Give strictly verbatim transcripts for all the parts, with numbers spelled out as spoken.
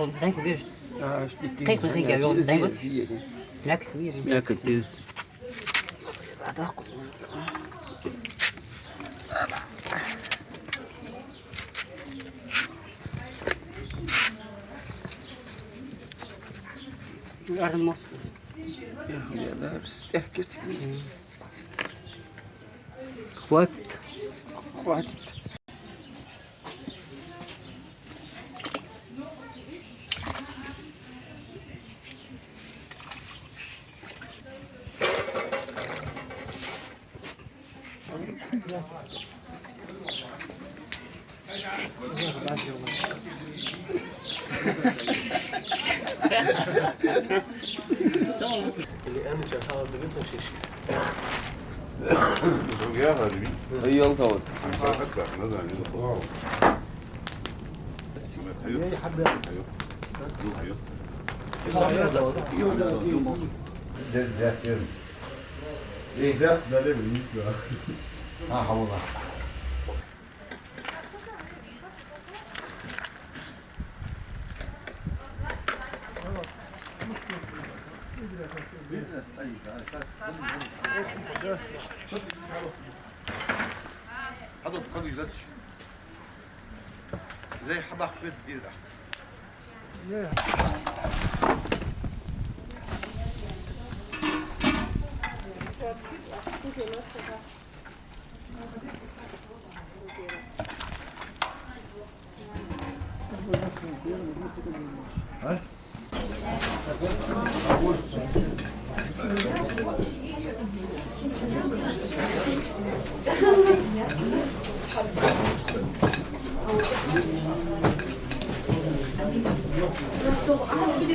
Дай кубиш. Кай кубиш, кай кубиш, дай кубиш. Мякоть кубиш. Мякоть кубиш. Армос. Я, да, стяг киртик. Хватит. Хватит.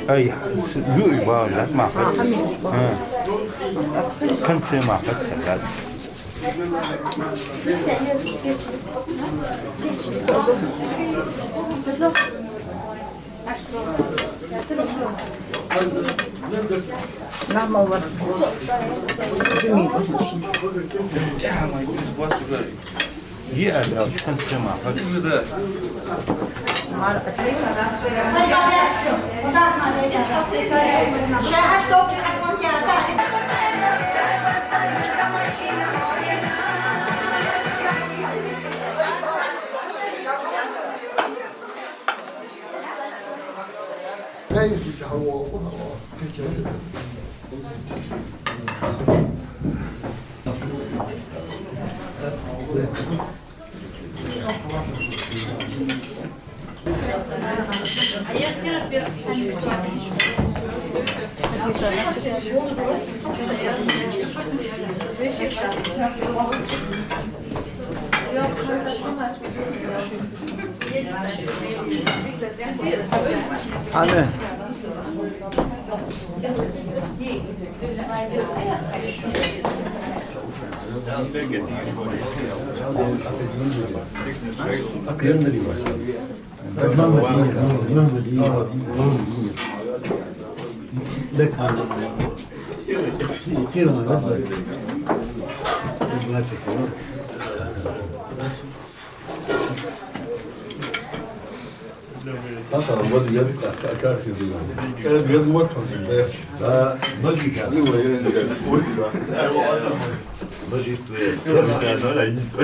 Ай, с-, юй, ба, лат ма хат. Ха. Конце ма хат, лат. Нахмал вар. Дими, послушай. Е, а, да, в конце ма хат. Ана.